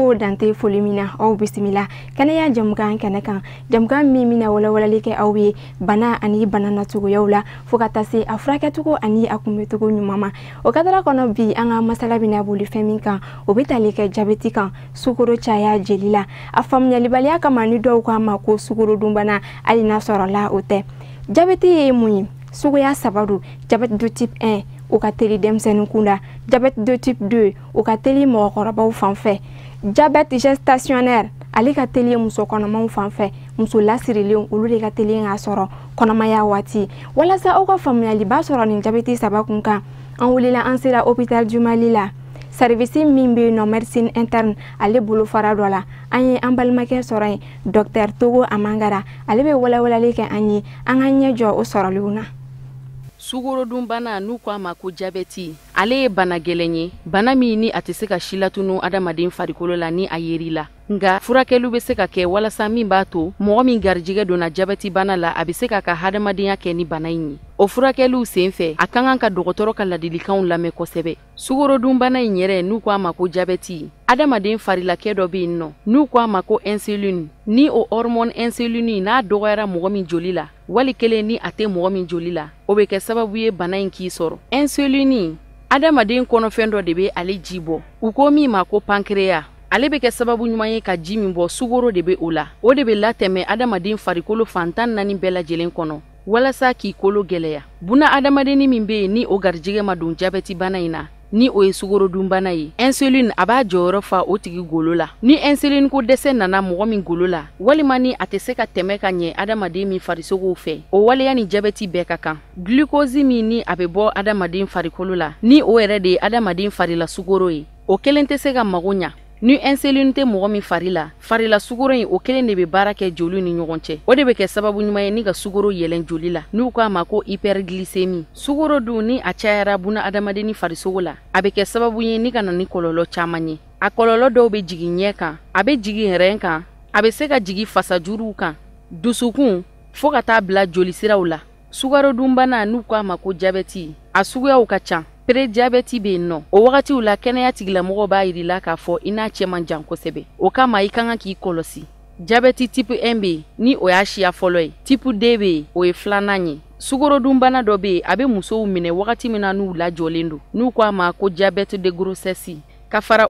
Fo dante foli min na, aw bisimila kɛnɛya jamukan kɛnɛ kan, jamukan min bɛna walawalali kɛ aw ye bana ani bana nacogoyaw la, fo ka taa se a furakɛcogo ani a kunbɛcogo ɲuman ma. O kadara kɔnɔ, bi an ka masala bɛna boli fɛn min kan, o bɛ tali kɛ jabɛti kan, sukaro caya jeli la. A faamuyalibaliya kama ni dɔw k'a ma ko sukarodunbana, hali n'a sɔrɔla o tɛ. Jabɛti ye mun ye? Suguya saba don. Diabète de type 1, o ka teli denmisɛnnin kunda. Diabète de type 2, o ka teli mɔgɔkɔrɔbaw fan fɛ. Diabète gestationnaire, ale ka teli muso kɔnɔmaw fan fɛ, muso lasirilenw, olu de ka teli k'a sɔrɔ kɔnɔmaya waati. Walasa aw ka faamuyaliba sɔrɔ nin jabɛti saba kun kan, an wulila, an sera Hôpital du Mali la, service min bɛ yen nɔ, médecine interne, ale bolofara dɔ la. An ye an balimakɛ sɔrɔ yen, docteur Togo Amangara. Ale bɛ walawalali kɛ an ye. An ka ɲɛ jɔ o sɔrɔliw na. Sukorodunbana, n'u ko a ma ko jabɛti, ale ye bana gɛlɛn ye, bana min ni a tɛ se ka silatunu adamaden farikolo la ni a yeri la. Nga furakɛliw bɛ se ka kɛ walasa min b'a to mɔgɔ min garijɛgɛ donna jabɛti bana la, a bɛ se k'a ka hadamadenya kɛ ni bana in ye. O furakɛliw sen fɛ, a ka kan ka dɔgɔtɔrɔ ka ladilikanw lamɛn kosɛbɛ. Sukorodunbana in yɛrɛ, n'u ko a ma ko jabɛti, adamaden farilakɛ dɔ bɛ yen nɔ n'u ko a ma ko insuline. Ni o hormone insuline n'a dɔgɔyara mɔgɔ min joli la, wali kelen ni a tɛ mɔgɔ min joli la, o bɛ kɛ sababu ye bana in k'i sɔrɔ. Insuline, adamaden kɔnɔfɛn dɔ de bɛ ale ji bɔ, u ko min ma ko pancréas. Ale bɛ kɛ sababu ɲuman ye ka ji min bɔ, sukaro de bɛ o la. O de bɛ latɛmɛ adamaden farikolo fan 14 bɛɛ lajɛlen kɔnɔ walasa k'i kolo gɛlɛya. Buna adamadenni min bɛ yen ni o garijɛgɛ ma don jabɛti bana in na, ni o ye sukorodunbana ye, insuline a b'a jɔyɔrɔ fa o tigi golo la. Ni insuline ko dɛsɛ nana mɔgɔ min golo la, walima ni a tɛ se ka tɛmɛ ka ɲɛ adamaden min farisogow fɛ, o waleya ni jabɛti bɛɛ ka kan. Glucose min ni a bɛ bɔ adamaden farikolo la, ni o yɛrɛ de ye adamaden farila sukoro ye, o kelen tɛ se ka mago ɲa ni insuline tɛ mɔgɔ min fari la. Farila sukoro in, o kelen de bɛ baara kɛ joli ni ɲɔgɔn cɛ. O de bɛ kɛ sababu ɲuman ye ni ka sukoro yɛlɛn joli la, n'u k'a ma ko hyperglycémie. Sukoro dun, ni a cayara buna adamaden farisogo la, a bɛ kɛ sababu ye ni ka na ni kɔlɔlɔ caman ye. A kɔlɔlɔ dɔw bɛ jigin ɲɛ kan, a bɛ jigin rein kan, a bɛ se ka jigin fasajuruw kan, dusukun, fo ka taa bila jolisiraw la. Sukarodunbana, n'u k'a ma ko jabɛti, a suguyaw ka ca. Prédiabète bɛ yen nɔ. O wagatiw la, kɛnɛya tigilamɔgɔw b'a yir'i la k'a fɔ i n'a cɛ man jan kosɛbɛ, o kama i ka kan k'i kɔlɔsi. Jabɛti type 1 bɛ yen, ni o y'a siya fɔlɔ ye. Type 2 bɛ yen, o ye filanan ye. Sukarodunbana dɔ bɛ yen, a bɛ musow minɛ wagati min na n'u lajɔlen don, n'u ko a ma ko diabète de grossesse. Ka fara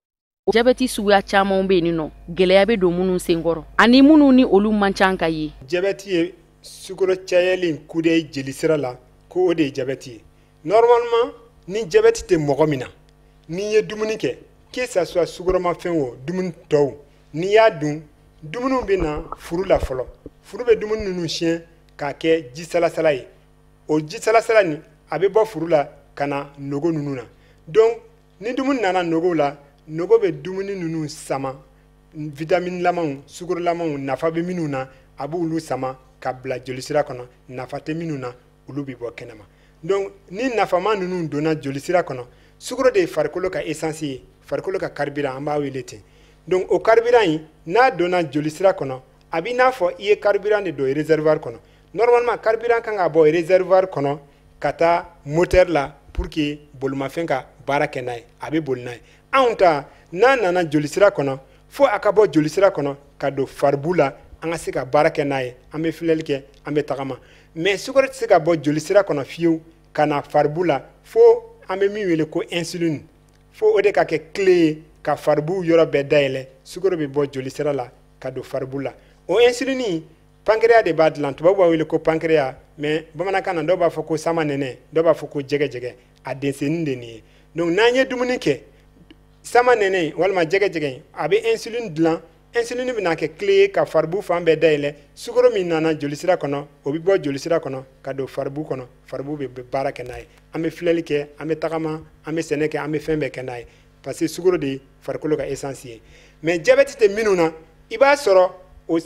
jabɛti suguya camanw bɛ yen nɔ, gɛlɛya bɛ don minnu senkɔrɔ ani minnu ni olu man ca ka ye. Jabɛti ye sukaro cayalen kudayi jelisira la, ko o de ye jabɛti ye. Normalement, ni jabɛti tɛ mɔgɔ min na, n'i ye dumuni kɛ, que ça soit sukaromafɛn o, dumuni tɔw, n'i y'a dun, dumuniw bɛ na furu la fɔlɔ. Furu bɛ dumuni ninnu siɲɛ k'a kɛ ji salasala ye. O ji salasala nin, a bɛ bɔ furu la ka na nogo ninnu na. Donc ni dumuni nana nogo la, nogo bɛ dumuni ninnu sama, vitamine lamaw, sukarolamaw, nafa bɛ minnu na, a b'olu sama ka bila jolisira kɔnɔ. Nafa tɛ minnu na, olu bɛ bɔ kɛnɛma. Donc ni nafama ninnu donna jolisira kɔnɔ, sukaro de ye farikolo ka essence ye, farikolo ka carburant, an b'a wele ten. Donc o carburant in, n'a donna jolisira kɔnɔ, a b'i n'a fɔ i ye carburant de don réservoir kɔnɔ. Normalement, carburant kan ka bɔ réservoir kɔnɔ ka taa moteur la pour que bolimafɛn ka baara kɛ n'a ye, a bɛ boli n'a ye. Anw ta, n'a nana jolisira kɔnɔ, fo a ka bɔ jolisira kɔnɔ ka don faribu la, an ka se ka baara kɛ n'a ye, an bɛ filɛli kɛ, an bɛ tagama. Mais sukaro tɛ se ka bɔ jolisira kɔnɔ fiyewu ka na faribu la, fo an bɛ min wele ko insuline, fo o de ka kɛ clé ye ka faribu yɔrɔ bɛɛ dayɛlɛ, sukaro bɛ bɔ jolisira la ka don faribu la. O insuline, pancréas de b'a dilan. Tubabu b'a wele ko pancréas, mais bamanankan na, dɔw b'a fɔ ko sama nɛnɛ, dɔw b'a fɔ ko jɛgɛjɛgɛ. A densennin de nin ye. Donc n'an ye dumuni kɛ, sama nɛnɛ walima jɛgɛjɛgɛ, a bɛ insuline dilan. Insuline bɛna kɛ clé ye ka faribu fan bɛɛ dayɛlɛ. Sukaro min nana jolisira kɔnɔ, o bɛ bɔ jolisira kɔnɔ ka don faribu kɔnɔ. Faribu bɛ baara kɛ n'a ye, an bɛ filɛli kɛ, an bɛ tagama, an bɛ sɛnɛ kɛ, an bɛ fɛn bɛɛ kɛ n'a ye, parce que sukaro de ye farikolo ka essence ye. Mais jabɛti tɛ minnu na, i b'a sɔrɔ o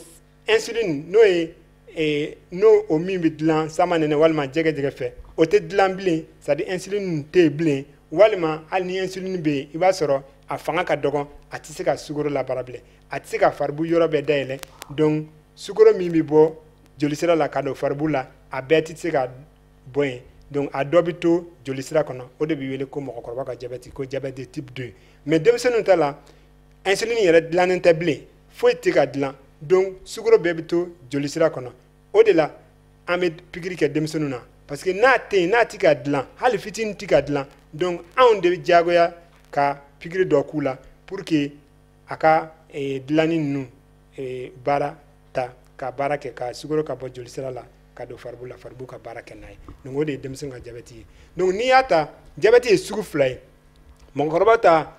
insuline, n'o ye n'o o min bɛ dilan sama nɛnɛ walima jɛgɛjɛgɛ fɛ, o tɛ dilan bilen, c'est à dire insuline tɛ yen bilen. Walima hali ni insuline bɛ yen, i b'a sɔrɔ a fanga ka dɔgɔ, a tɛ se ka sukaro labaara bilen, a tɛ se ka faribu yɔrɔ bɛɛ dayɛlɛ. Donc sukaro min bɛ bɔ jolisira la ka don faribu la, a bɛɛ tɛ se ka bɔ yen. Donc a dɔ bɛ to jolisira kɔnɔ, o de bɛ wele ko mɔgɔkɔrɔba ka jabɛti, ko diabète de type 2. Mais denmisɛnninw ta la, Insuline yɛrɛ dilannen tɛ bilen, foyi tɛ ka dilan, donc sukaro bɛɛ bɛ to jolisira kɔnɔ. O de la an bɛ pikiri kɛ denmisɛnninw na, parce que n'a tɛ yen, n'a tɛ ka dilan, hali fitinin tɛ ka dilan, donc anw de bɛ diyagoya ka pikiri dɔ k'u la pour que a ka dilanni ninnu baara ta ka baara kɛ ka sukaro ka bɔ jolisira la ka don faribu la, faribu ka baara kɛ n'a ye. Donc o de ye denmisɛnw ka jabɛti ye. Donc n'i y'a ta, jabɛti ye sugu fila ye. Mɔgɔkɔrɔba ta,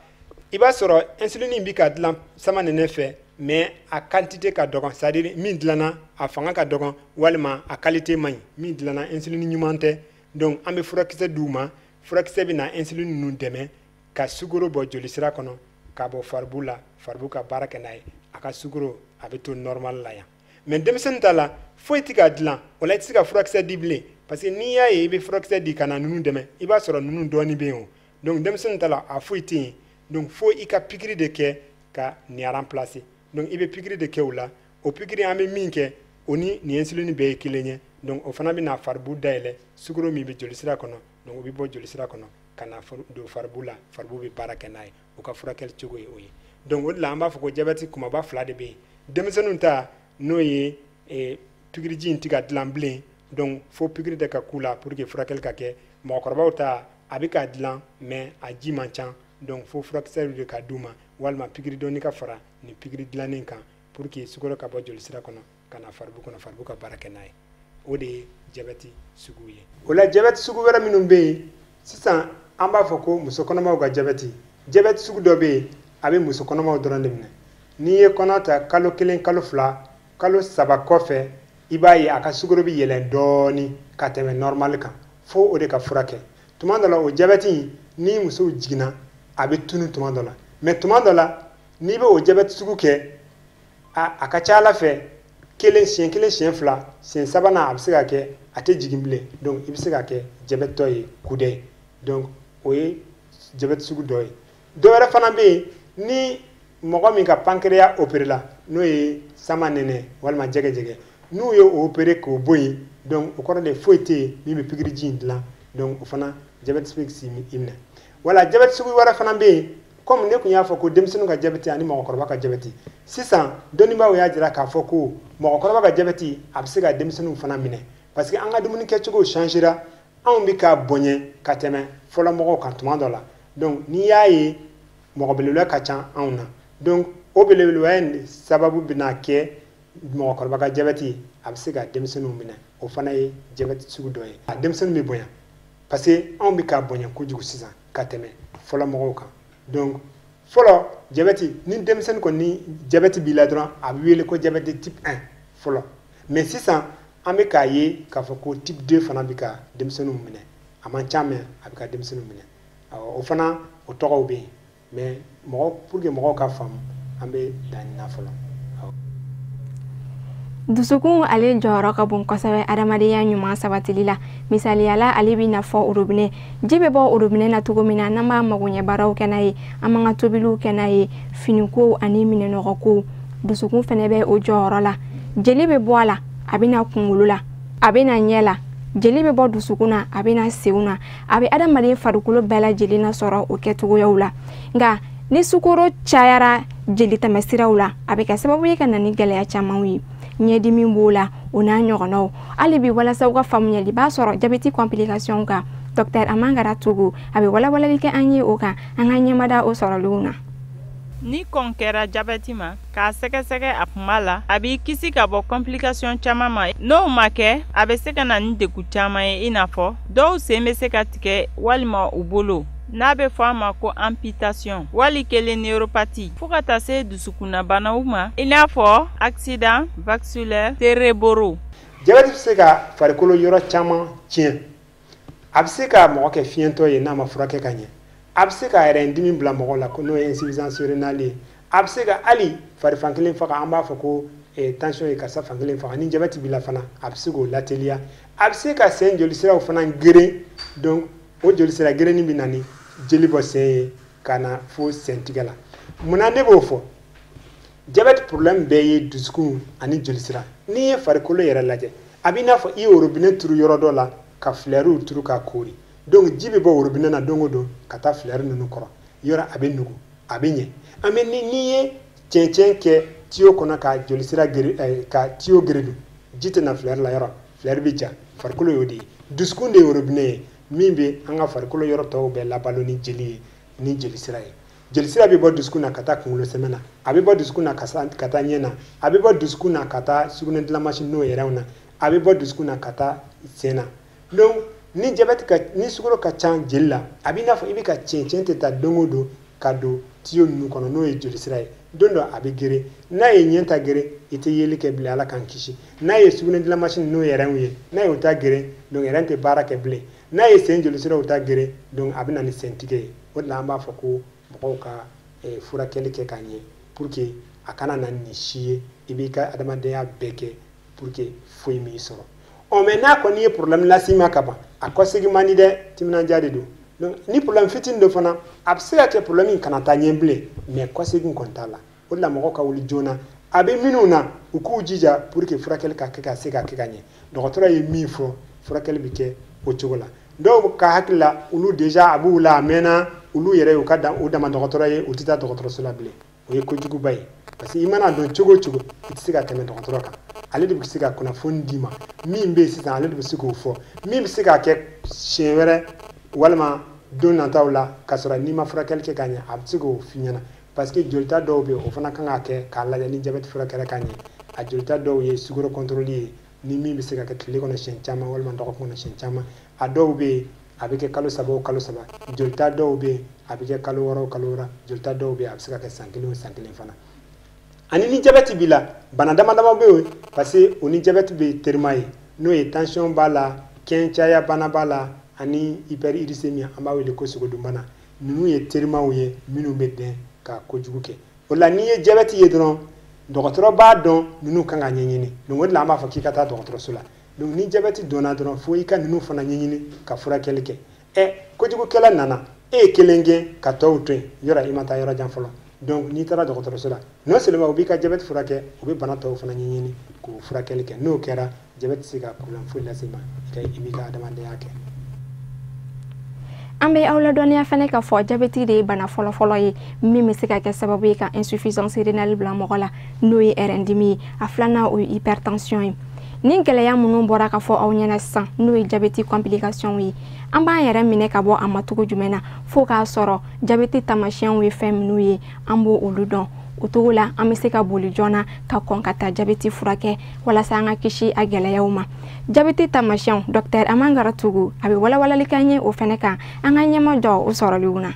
i b'a sɔrɔ insuline bɛ ka dilan sama nɛnɛ fɛ, mais a quantité ka dɔgɔn, c'est à dire min dilanna a fanga ka dɔgɔn walima a qualité man ɲi, min dilanna insuline ɲuman tɛ. Donc an bɛ furakisɛ d'u ma, furakisɛ bɛ na insuline ninnu dɛmɛ ka sukaro bɔ jolisira kɔnɔ ka bɔ faribu la, faribu ka baara kɛ n'a ye, a ka sukaro a bɛ to normal la yan. Mais denmisɛnnin ta la, foyi tɛ ka dilan, o la i tɛ se ka furakisɛ di bilen, parce que n'i y'a ye i bɛ furakisɛ di ka na ninnu dɛmɛ, i b'a sɔrɔ ninnu dɔɔnin bɛ yen o. Donc denmisɛnnin ta la, a foyi tɛ yen, donc fo i ka pikiri de kɛ ka nin remplacer. Donc i bɛ pikiri de kɛ o la, o pikiri an bɛ min kɛ o ni nin insuline bɛɛ ye kelen ye. Donc o fana bɛ na faribu dayɛlɛ, sukaro min bɛ jolisira kɔnɔ, donc o bɛ bɔ jolisira kɔnɔ ka na don faribu la, faribu bɛ baara kɛ n'a ye. O ka furakɛli cogo ye o ye. Donc o de la an b'a fɔ ko jabɛti kumaba fila de bɛ yen. Denmisɛnninw ta, n'o ye pikiriji in tɛ ka dilan bilen, donc fo pikiri de ka k'u la pour que furakɛli ka kɛ. Mɔgɔkɔrɔbaw ta, a bɛ ka dilan mais a ji man ca, donc fo furakisɛ de ka d'u ma walima pikiri dɔɔni ka fara nin pikiri dilannen kan pour que sukaro ka bɔ jolisira kɔnɔ ka na faribu kɔnɔ, faribu ka baara kɛ n'a ye. O de ye jabɛti sugu ye. O la jabɛti sugu wɛrɛ minnu bɛ yen sisan, an b'a fɔ ko muso kɔnɔmaw ka jabɛti. Jabɛti sugu dɔ bɛ yen, a bɛ muso kɔnɔmaw dɔrɔn de minɛ. N'i ye kɔnɔ ta kalo 1, kalo 2, kalo 3 kɔfɛ, i b'a ye a ka sukaro bɛ yɛlɛn dɔɔni ka tɛmɛ normal kan, fo o de ka furakɛ. Tuma dɔ la o jabɛti, ni musow jiginna, a bɛ tunu tuma dɔ la. Mais tuma dɔ la, n'i bɛ o jabɛti sugu kɛ, a ka ca Ala fɛ, kelen, siɲɛ 1, siɲɛ 2, siɲɛ 3nan a bɛ se ka kɛ a tɛ jigin bilen. Donc i bɛ se ka kɛ jabɛtitɔ ye kudɛ. Donc o ye jabɛti sugu dɔ ye. Dɔ wɛrɛ fana bɛ yen, ni mɔgɔ min ka pancréas opéré la, n'o ye sama nɛnɛ walima jɛgɛjɛgɛ, n'u ye o opéré k'o bɔ yen, donc o kɔrɔ de foyi tɛ yen min bɛ pikiriji in dilan, donc o fana jabɛti bɛ i minɛ. Wala jabɛti sugu wɛrɛ fana bɛ yen, komi ne tun y'a fɔ ko denmisɛnninw ka jabɛti ani mɔgɔkɔrɔba ka jabɛti. Sisan dɔnnibaaw y'a jira k'a fɔ ko mɔgɔkɔrɔba ka jabɛti a bɛ se ka denmisɛnninw fana minɛ, parce que an ka dumuni kɛcogo changera, anw bɛ ka bonya ka tɛmɛ fɔlɔ mɔgɔw kan tuma dɔ la. Donc n'i y'a ye mɔgɔ belebeleba ka ca anw na, donc o belebelebaya in sababu bɛna kɛ mɔgɔkɔrɔba ka jabɛti a bɛ se ka denmisɛnninw minɛ, o fana ye jabɛti sugu dɔ ye. A denmisɛnnin bɛ bonya parce que anw bɛ ka bonya kojugu sisan ka tɛmɛ fɔlɔ mɔgɔw kan. Donc fɔlɔ jabɛti, ni denmisɛnnin kɔni jabɛti b'i la dɔrɔn, a bɛ wele ko jabɛti type 1 fɔlɔ. Mais sisan an bɛ k'a ye k'a fɔ ko type 2 fana bɛ ka denmisɛnninw minɛ, a man ca mais a bɛ ka denmisɛnninw minɛ. O fana o tɔgɔw bɛ yen, mais mɔgɔ pour que mɔgɔw ka faamu, an bɛ dan nin na fɔlɔ. Dusukun ale jɔyɔrɔ ka bon kosɛbɛ adamadenya ɲuman sabatili la. Misaliyala, ale b'i n'a fɔ orobinɛ. Ji bɛ bɔ orobinɛ na cogo min na, n'an b'a magoɲɛ baaraw kɛ n'a ye, an b'an ka tobiliw kɛ n'a ye, finikow ani minɛnɔgɔkow, dusukun fɛnɛ bɛ o jɔyɔrɔ la. Jeli bɛ bɔ a la, a bɛ na kunkolo la, a bɛ na ɲɛ la, jeli bɛ bɔ dusukun na, a bɛ na senw na, a bɛ adamaden farikolo bɛɛ lajɛlen nasɔrɔ o kɛcogoyaw la. Nka ni sukaro cayara jeli tɛmɛsiraw la, a bɛ kɛ sababu ye ka na ni gɛlɛya camanw ye. Ɲɛdimi b'o la, o n'a ɲɔgɔnnaw. Hali bi, walasa u ka faamuyali b'a sɔrɔ jabɛti complication kan, docteur Amangara Togo a bɛ walawalali kɛ an ye o kan. An ka ɲɛmada o sɔrɔlenw na. Ni kɔn kɛra jabɛti ma k'a sɛgɛsɛgɛ a kuma la, a b'i kisi ka bɔ complication caman ma. N'o ma kɛ, a bɛ se ka na ni degun caman ye, i n'a fɔ dɔw sen bɛ se ka tigɛ walima u bolo, n'a bɛ fɔ a ma ko amputation, wali kelen neuropathie, fo ka taa se dusukunnabanaw ma, i n'a fɔ accident vasculaire cérébraux. Jabɛti bɛ se ka farikolo yɔrɔ caman tiɲɛ. A bɛ se ka mɔgɔ kɛ fiɲɛtɔ ye n'a ma furakɛ ka ɲɛ. A bɛ se ka yɛrɛ dimi bila mɔgɔ la, n'o ye insuffisance rénale ye. A bɛ se ka hali fari fan kelen faga, an b'a fɔ ko tension ye karisa fan kelen faga. Ni jabɛti b'i la fana, a bɛ se k'o lateliya. A bɛ se ka sen jolisiraw fana geren, donc o jolisira gerenni bɛ na ni jeli bɔ sen ye ka na fo sentigɛ la. Munna ne b'o fɔ? Jabɛti problème bɛɛ ye dusukun ani jolisira. N'i ye farikolo yɛrɛ lajɛ, a b'i n'a fɔ i ye robinet turu yɔrɔ dɔ la ka fleurs turu ka koori. Donc ji bɛ bɔ robinet na don o don ka taa fleurs ninnu kɔrɔ, yɔrɔ a bɛ nugu. a bɛ ɲɛ. An bɛ n'i ye cɛncɛn kɛ tuyau kɔnɔ ka jolisira ka tuyau geredu, ji tɛ na fleur la yɔrɔ, fleur bɛ ja. Farikolo y'o de ye. Dusukun de ye robinet ye min bɛ an ka farikolo yɔrɔ tɔw bɛɛ labalo ni jeli ye, ni jolisira ye. Jolisira bɛ bɔ dusukun na ka taa kunkolo sɛmɛ na, a bɛ bɔ dusukun na ka taa ɲɛ na, a bɛ bɔ dusukun na ka taa sugunɛ dilan mansin n'o yɛrɛw na, a bɛ bɔ dusukun na ka taa sen na. Donc ni jabɛti ka ni sukaro ka ca jeli la, a b'i n'a fɔ i bɛ ka cɛncɛn tɛ ta don o don ka don tuyau ninnu kɔnɔ, n'o ye jolisira ye. Don dɔ a bɛ gere, n'a ye ɲɛ ta gere, i tɛ yeli kɛ bilen, Ala k'an kisi. N'a ye sugunɛ dilan mansin n'o yɛrɛw ye, n'a y'o ta gere, donc yɛrɛ tɛ baara kɛ bilen. N'a ye sen jolisiraw ta gere, donc a bɛ na ni sentigɛ ye. O de la an b'a fɔ ko mɔgɔw ka furakɛli kɛ ka ɲɛ pour que a kana na nin si ye, i b'i ka adamadenya bɛɛ kɛ pour que foyi m'i sɔrɔ. Ɔ mais n'a kɔni ye problème las'i ma ka ban, a kɔsegin man di dɛ, timinandiya de don. Donc ni problème fitinin dɔ fana, a bɛ se ka kɛ problème in kana taa ɲɛ bilen, mais kɔsegin kɔni t'a la. O de la mɔgɔw ka wuli joona, a bɛ minnu na u k'u jija pour que furakɛli ka kɛ ka se ka kɛ ka ɲɛ. Dɔgɔtɔrɔ ye min fɔ, furakɛli bɛ kɛ o cogo la. Dɔw ka hakili la, olu déjà a b'u la a mɛnna, olu yɛrɛ y'u ka u dama dɔgɔtɔrɔ ye, u tɛ taa dɔgɔtɔrɔso la bilen. O ye kojuguba ye, parce que i mana dɔn cogo o cogo, i tɛ se ka tɛmɛ dɔgɔtɔrɔ kan. Ale de bɛ se ka kunnafoni d'i ma min bɛ yen sisan, ale de bɛ se k'o fɔ min bɛ se ka kɛ siɲɛ wɛrɛ walima don nataw la, k'a sɔrɔ n'i ma furakɛli kɛ ka ɲɛ, a bɛ se k'o f'i ɲɛna. Parce que jolita dɔw bɛ yen, o fana kan ka kɛ k'a lajɛ ni jabɛti furakɛra ka ɲɛ. A jolita dɔw ye sukaro kɔntɔrɔli ye, ni min bɛ se ka kɛ tile kɔnɔ siɲɛ caman walima dɔgɔkun kɔnɔ siɲɛ caman. A dɔw bɛ yen, a bɛ kɛ kalo 3 o kalo 3. Jolita dɔw bɛ yen, a bɛ kɛ kalo 6 o kalo 6. Jolita dɔw bɛ yen, a bɛ se ka kɛ san 1 o san 1 fana. Ani ni jabɛti b'i la, bana dama dama bɛ yen, parce que o ni jabɛti bɛ terima ye, n'o ye tension b'a la, kɛn caya bana b'a la, ani hyperuricémie, an b'a wele ko sogodunbana. Ninnu ye terimaw ye minnu bɛ dɛn ka kojugu kɛ. O la n'i ye jabɛti ye dɔrɔn, dɔgɔtɔrɔ b'a dɔn ninnu kan ka ɲɛɲini. Donc o de la an b'a fɔ k'i ka taa dɔgɔtɔrɔso la. Donc ni jabɛti dɔnna dɔrɔn, fo i ka ninnu fana ɲɛɲini ka furakɛli kɛ. Kojugukɛla nana, e ye kelen gɛn ka tɔw to yen, yɔrɔ i ma taa yɔrɔ jan fɔlɔ. Donc n'i taara dɔgɔtɔrɔso la, non seulement u b'i ka jabɛti furakɛ, u bɛ bana tɔw fana ɲɛɲini k'o furakɛli kɛ. N'o kɛra, jabɛti tɛ se ka problème foyi lase i ma, i b'i ka adamadenya kɛ. An bɛ aw ladɔnniya fɛnɛ k'a fɔ jabɛti de ye bana fɔlɔfɔlɔ ye min bɛ se ka kɛ sababu ye ka insuffisance rénale bila mɔgɔ la, n'o ye rndimi ye. A filanan, o ye hypertension ye. Ni gɛlɛya minnu bɔra ka fɔ aw ɲɛna sisan, n'o ye jabɛti complication ye, an b'an yɛrɛ minɛ ka bɔ a ma cogo jumɛn na fo k'a sɔrɔ jabɛti taamasiyɛnw ye fɛn minnu ye, an b'o olu dɔn. O cogo la an bɛ se ka boli joona ka kɔn ka taa jabɛti furakɛ walasa an ka kisi a gɛlɛyaw ma. Jabɛti taamasiyɛnw, docteur Amangara Togo a bɛ walawalali k'an ye o fɛnɛ kan. An ka ɲɛma jɔ o sɔrɔliw na.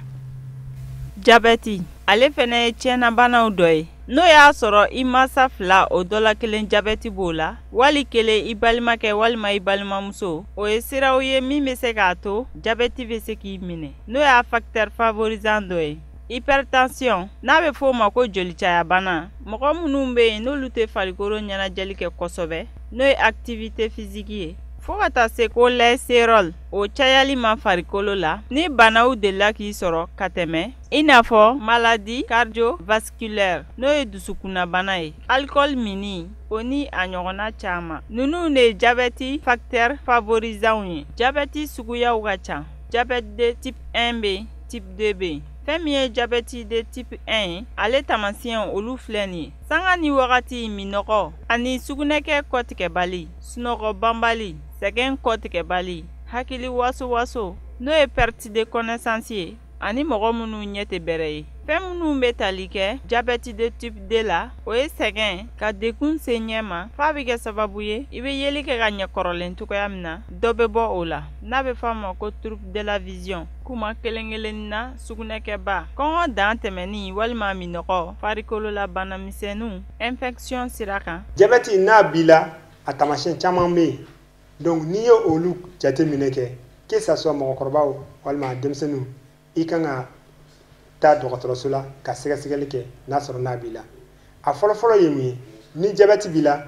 Jabɛti ale fɛnɛ ye tiɲɛnabanaw dɔ ye, n'o y'a sɔrɔ i mansa fila o dɔ la kelen jabɛti b'o la, wali kelen i balimakɛ walima i balimamuso, o ye siraw ye min bɛ se k'a to jabɛti bɛ se k'i minɛ, n'o y'a facteur favorisant dɔ ye. Hypertension, n'a bɛ f'o ma ko jolicayabana, mɔgɔ minnu bɛ yen n'olu tɛ farikolo ɲɛnajɛli kɛ kosɛbɛ, n'o ye activité physique ye, fo ka taa se cholestérol o cayali ma farikolo la, ni banaw delila k'i sɔrɔ ka tɛmɛ, i n'a fɔ maladie cardiovasculaire, n'o ye dusukunnabana ye, alcool minni, o ni a ɲɔgɔnna caman. Ninnu de ye jabɛti facteur favorisant ye. Jabɛti suguyaw ka ca. Jabɛti de type 1 bɛ yen, type 2 bɛ yen. Fɛn min ye jabɛti de type 1 ye, ale taamasiyɛnw olu filɛ nin ye: sanga ni wagati minɔgɔ ani sugunɛkɛ kɔtigɛbali, sunɔgɔ banbali, sɛgɛn kɔtigɛbali, hakili waso-waso, n'o ye perte de connaissance ye, ani mɔgɔ minnu ɲɛ tɛ bɛrɛ ye. Fɛn minnu bɛ tali kɛ jabɛti de type 2 la, o ye sɛgɛn ka dekun se ɲɛ ma, f'a bɛ kɛ sababu ye i bɛ yeli kɛ ka ɲɛ kɔrɔlen cogoya min na, dɔ bɛ bɔ o la, n'a bɛ fɔ a ma ko trouble de la vision, kuma kelen kelennin na sugunɛkɛba, kɔngɔ dan tɛmɛni walima minɔgɔ, farikolola banamisɛnninw, infection sira kan. Jabɛti n'a b'i la, a taamasiyɛn caman bɛ yen. Donc n'i ye olu jateminɛ kɛ, que ça soit mɔgɔkɔrɔbaw walima denmisɛnninw, i kan ka taa dɔgɔtɔrɔso la ka sɛgɛsɛgɛli kɛ n'a sɔrɔ n'a b'i la. A fɔlɔfɔlɔ ye mun ye? Ni jabɛti b'i la,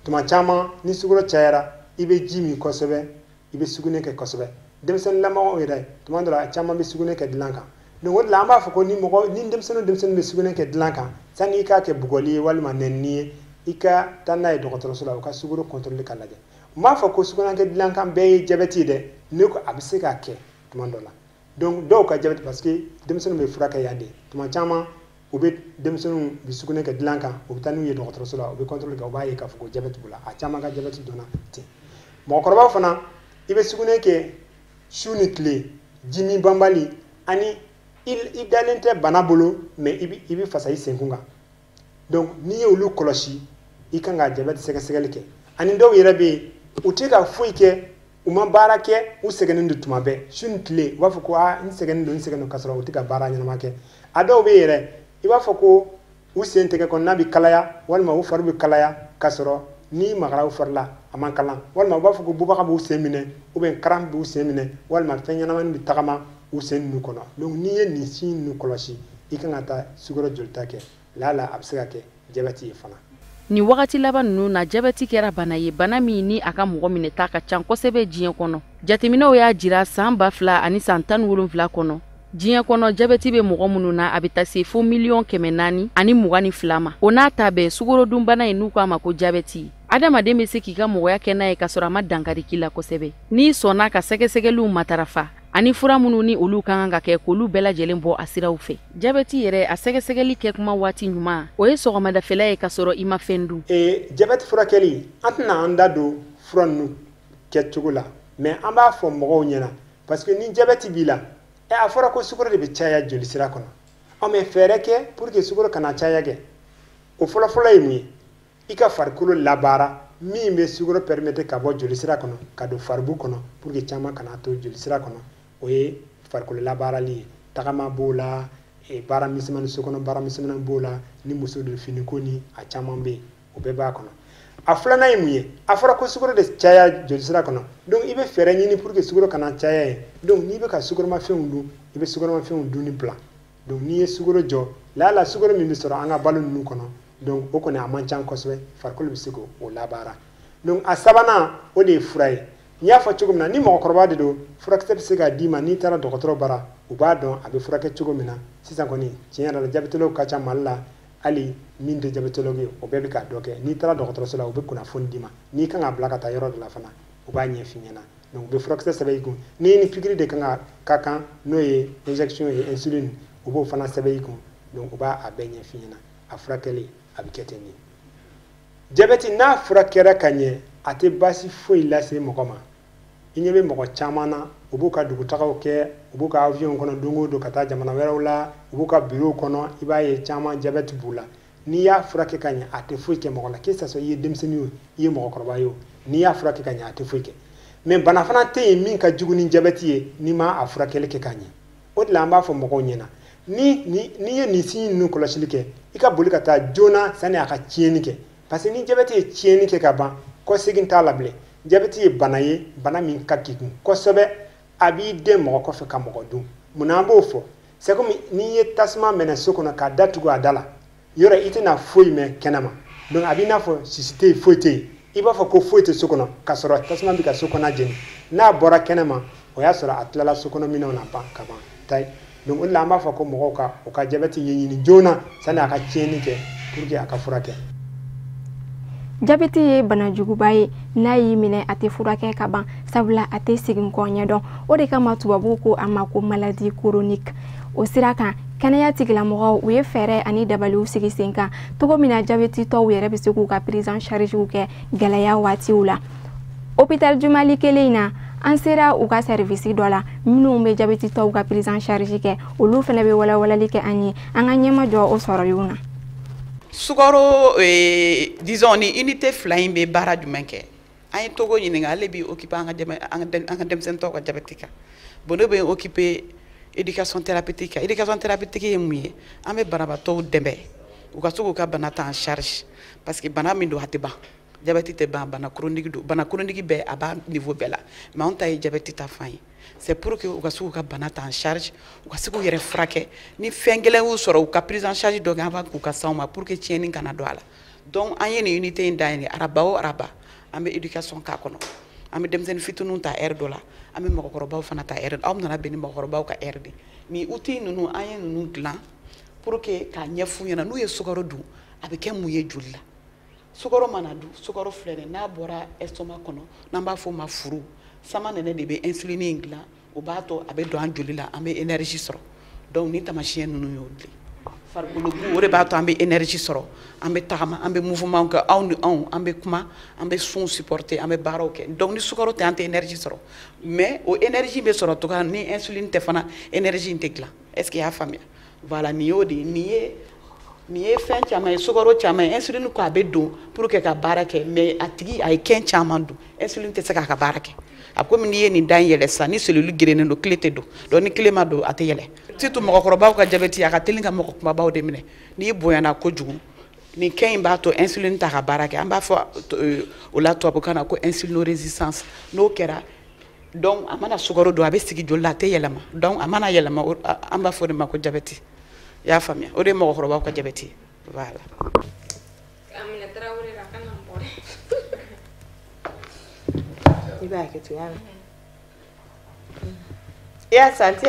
tuma caman ni sukaro cayara, i bɛ ji min kosɛbɛ, i bɛ sugunɛ kɛ kosɛbɛ. Denmisɛnninlamɔgɔw yɛrɛ tuma dɔ la, a caman bɛ sugunɛ kɛ dilan kan. Donc o de la an b'a fɔ ko ni mɔgɔ ni denmisɛnnin bɛ sugunɛ kɛ dilan kan, sanni i k'a kɛ bugɔli ye walima nɛnini ye, i ka taa n'a ye dɔgɔtɔrɔso la, u ka sukaro contrôler ka lajɛ. N b'a fɔ ko sugunɛ kɛ dilan kan bɛɛ ye jabɛti ye dɛ, ne ko a bɛ se ka kɛ tuma dɔ la. Donc dɔw ka jabɛti, parce que denmisɛnninw bɛ furakɛ yan de, tuma caman u bɛ denmisɛnninw bɛ sugunɛ kɛ dilan kan, u bɛ taa n'u ye dɔgɔtɔrɔso la, u bɛ contrôle kɛ, u b'a ye k'a fɔ ko jabɛti b'u la. A caman ka jabɛti donna ten. Mɔgɔkɔrɔbaw fana, i bɛ sugunɛ kɛ su ni tile, jimi banbali, ani i dalen tɛ bana bolo, mais i bɛ fasa i senkun kan. Donc n'i ye olu kɔlɔsi, i kan ka jabɛti sɛgɛsɛgɛli kɛ. Ani dɔw yɛrɛ bɛ yen, u tɛ ka foyi kɛ, u ma baara kɛ, u sɛgɛnnen don tuma bɛɛ, su ni tile, u b'a fɔ ko aa n sɛgɛnnen don, n sɛgɛnnen don, k'a sɔrɔ u tɛ ka baara ɲɛnama kɛ. A dɔw bɛ yɛrɛ, i b'a fɔ ko u sen tɛgɛ kɔnɔna bɛ kalaya, walima u fari bɛ kalaya, k'a sɔrɔ n'i magara u fari la a man kalan, walima u b'a fɔ ko bubaga b'u sen minɛ, ou bien crampe b'u sen minɛ, walima fɛn ɲɛnamanin bɛ tagama u sen ninnu kɔnɔ. Donc n'i ye nin si ninnu kɔlɔsi, i kan ka taa sukaro jolita kɛ, lala a bɛ se ka kɛ jabɛti ye fana. Nin wagati laban ninnu na, jabɛti kɛra bana ye, bana min ni a ka mɔgɔ minɛta ka ca kosɛbɛ diɲɛ kɔnɔ. Jateminɛw y'a jira san 2017 kɔnɔ, diɲɛ kɔnɔ jabɛti bɛ mɔgɔ minnu na, a bɛ taa se fo 422 miliyɔn ma. O n'a ta bɛɛ, sukarodunbana in n'u k'a ma ko jabɛti, adamaden bɛ se k'i ka mɔgɔya kɛ n'a ye k'a sɔrɔ a ma dankari k'i la kosɛbɛ, n'i sɔnna ka sɛgɛsɛgɛliw matarafa ani fura minnu ni olu ka kan ka kɛ, k'olu bɛɛ lajɛlen bɔ a siraw fɛ. Jabɛti yɛrɛ, a sɛgɛsɛgɛli kɛ kuma waati ɲuman, o ye sɔgɔmadafɛla ye k'a sɔrɔ i ma fɛn dun. Jabɛti furakɛli, an tɛna an da don fura ninnu kɛcogo la, mais an b'a fɔ mɔgɔw ɲɛna, parce que ni jabɛti b'i la, a fɔra ko sukaro de bɛ caya jolisira kɔnɔ. Ɔ mais fɛɛrɛ kɛ pour que sukaro kana caya kɛ, o fɔlɔfɔlɔ ye mun ye? I ka farikolo labaara min bɛ sukaro permettre ka bɔ jolisira kɔnɔ ka don faribu kɔnɔ, pour que caman kana to jolisira kɔnɔ. O ye farikolo labaarali ye. Tagama b'o la, baara misɛnmanin, so kɔnɔ baara misɛnmanin b'o la, ni muso don finiko ni a caman bɛ yen, o bɛɛ b'a kɔnɔ. A filanan ye mun ye? A fɔra ko sukaro de caya jolisira kɔnɔ, donc i bɛ fɛɛrɛ ɲini pour que sukaro kana caya yen. Donc n'i bɛ ka sukaromafɛnw dun, i bɛ sukaromafɛnw dunni bila. Donc n'i ye sukaro jɔ, lala sukaro min bɛ sɔrɔ an ka balo ninnu kɔnɔ, donc o kɔni a man ca kosɛbɛ, farikolo bɛ se k'o labaara. Donc a sabanan, o de ye fura ye. N y'a fɔ cogo min na, ni mɔgɔkɔrɔba de don, furakisɛ bɛ se ka d'i ma. N'i taara dɔgɔtɔrɔ bara, u b'a dɔn a bɛ furakɛ cogo min na. Sisan kɔni, tiɲɛ yɛrɛ la, jabɛtɔlaw ka ca Mali la, hali min tɛ jabɛtɔlɔgu ye, o bɛɛ bɛ ka dɔ kɛ. N'i taara dɔgɔtɔrɔso la, u bɛ kunnafoni d'i ma. N'i kan ka bila ka taa yɔrɔ dɔ la fana, u b'a ɲɛf'i ɲɛna. Donc u bɛ furakisɛ sɛbɛn i kun. N'i ni pikiri de kan ka kan, n'o ye injection ye, insuline, u b'o fana sɛbɛn i kun. Donc u b'a a bɛɛ ɲɛf'i ɲɛna. A furakɛli a bɛ kɛ ten de. Jabɛti, n'a furakɛra ka ɲɛ, a tɛ baasi foyi lase mɔgɔ ma. I ɲɛ bɛ mɔgɔ caman na, u b'u ka dugutagaw kɛ, u b'u ka avion kɔnɔ don o don ka taa jamana wɛrɛw la, u b'u ka bureau kɔnɔ, i b'a ye caman jabɛti b'u la. N'i y'a furakɛ ka ɲɛ, a tɛ foyi kɛ mɔgɔ la, que ça soit i ye denmisɛnnin ye o, i ye mɔgɔkɔrɔba ye o, n'i y'a furakɛ ka ɲɛ, a tɛ foyi kɛ. Mais bana fana tɛ yen min ka jugu ni jabɛti ye n'i ma a furakɛli kɛ ka ɲɛ. O de la an b'a fɔ mɔgɔw ɲɛna, ni n'i ye nin signe ninnu kɔlɔsili kɛ, i ka boli ka taa joona sani a ka tiɲɛni kɛ, parce que ni jabɛti ye tiɲɛni kɛ ka ban, kɔsegin t'a la bilen. Jabɛti ye bana ye, bana min ka kegun kosɛbɛ, a b'i den mɔgɔ kɔfɛ ka mɔgɔ dun. Munna an b'o fɔ? C'est comme n'i ye tasuma mɛnɛ so kɔnɔ k'a datugu a da la, yɔrɔ i tɛna foyi mɛn kɛnɛma. Donc a b'i n'a fɔ sisi tɛ yen, foyi tɛ yen, i b'a fɔ ko foyi tɛ so kɔnɔ, k'a sɔrɔ tasuma bɛ ka so kɔnɔ jeni. N'a bɔra kɛnɛma, o y'a sɔrɔ a tilala so kɔnɔ minɛnw na ban ka ban tayi. Donc o de la an b'a fɔ ko mɔgɔw ka u ka jabɛti ɲɛɲini joona sani a ka tiɲɛni kɛ, pour que a ka furakɛ. Jabɛti ye bana juguba ye. N'a y'i minɛ, a tɛ furakɛ ka ban, sabula a tɛ segin kɔ ɲɛdɔn. O de kama tubabuw ko a ma ko maladie chronique. O sira kan, kɛnɛya tigilamɔgɔw, u ye fɛɛrɛ ani dabaliw sigi sen kan cogo min na jabɛtitɔw yɛrɛ bɛ se k'u ka prise en charge kɛ gɛlɛya waatiw la. Hôpital du Mali kelen in na, an sera u ka service dɔ la minnu bɛ jabɛtitɔw ka prise en charge kɛ. Olu fana bɛ walawalali kɛ an ye. An ka ɲɛma jɔ o sɔrɔliw na. Sukaro, disons, ni unité fila in bɛ baara jumɛn kɛ? An ye Togo ɲininka, ale b'i occuper an ka denmisɛnnin ka jabɛti kan. Bon, ne bɛ occuper éducation thérapeutique kan. Éducation thérapeutique ye mun ye? An bɛ banabaatɔw dɛmɛ u ka se k'u ka bana ta en charge, parce que bana min don, a tɛ ban. Jabɛti tɛ ban, bana chronique don. Bana chronique bɛɛ a b'a niveau bɛɛ la, mais anw ta ye jabɛti ta fan ye. C'est pour que u ka se k'u ka bana ta en charge, u ka se k'u yɛrɛ furakɛ. Ni fɛn gɛlɛn y'u sɔrɔ, u ka prise en charge dɔ kɛ avant k'u ka s'anw ma, pour que tiɲɛni kana don a la. Donc an ye nin unité in dayɛlɛ. Araba o araba, an bɛ éducation k'a kɔnɔ. An bɛ denmisɛnnin fitininw ta heure dɔ la, an bɛ mɔgɔkɔrɔbaw fana ta heure. Aw nana bɛn ni mɔgɔkɔrɔbaw ka heure de. Nin outil ninnu, an ye ninnu dilan pour que k'a ɲɛf'u ɲɛna, n'u ye sukaro dun, a bɛ kɛ mun ye joli la. Sukaro mana dun, sukaro filɛ nin ye, n'a bɔra estomac kɔnɔ, n'an b'a fɔ o ma furu, sama nɛnɛ de bɛ insuline in dilan, o b'a to a bɛ don an joli la, an bɛ énergie sɔrɔ. Donc ni taamasiyɛn ninnu y'o de ye. Farikolo bu, o de b'a to an bɛ énergie sɔrɔ, an bɛ tagama, an bɛ mouvement kɛ, anw ni anw, an bɛ kuma, an bɛ sun supporter, an bɛ baaraw kɛ. Donc ni sukaro tɛ, an tɛ énergie sɔrɔ. Mais o énergie bɛ sɔrɔ cogoya ni insuline tɛ fana, énergie in tɛ dilan. Est-ce que i y'a faamuya? Voilà, nin y'o de ye. Nin ye fɛn caman ye, sukaro caman ye. Insuline ko a bɛ don pour que ka baara kɛ, mais a tigi a ye kɛn caman dun, insuline tɛ se k'a ka baara kɛ. A komi n'i ye nin da in yɛlɛ sisan, ni cellule gerennen don, clé tɛ don. Donc ni clé ma don, a tɛ yɛlɛ. Surtout mɔgɔkɔrɔbaw ka diabète, a ka teli ka mɔgɔ kumabaw de minɛ. N'i bonyana kojugu, nin kɛn in b'a to insuline t'a ka baara kɛ. An b'a fɔ o la tubabukan na ko insulino-résistance. N'o kɛra, donc a mana sukaro don, a bɛ sigi joli la, a tɛ yɛlɛma. Donc a mana yɛlɛma, an b'a fɔ o de ma ko diabète. I y'a faamuya? O de ye mɔgɔkɔrɔbaw ka diabète ye. Voilà. I b'a kɛ to yan. I y'a santi?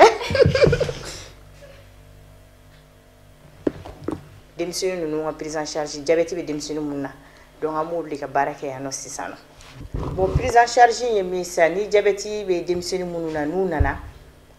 Denmisɛnnin ninnu ka prise en charge, diabète bɛ denmisɛnnin mun na, donc an b'olu de ka baara kɛ yan nɔ sisan nɔ. Bon, prise en charge ye min sisan, ni diabète bɛ denmisɛnnin minnu na, n'u nana,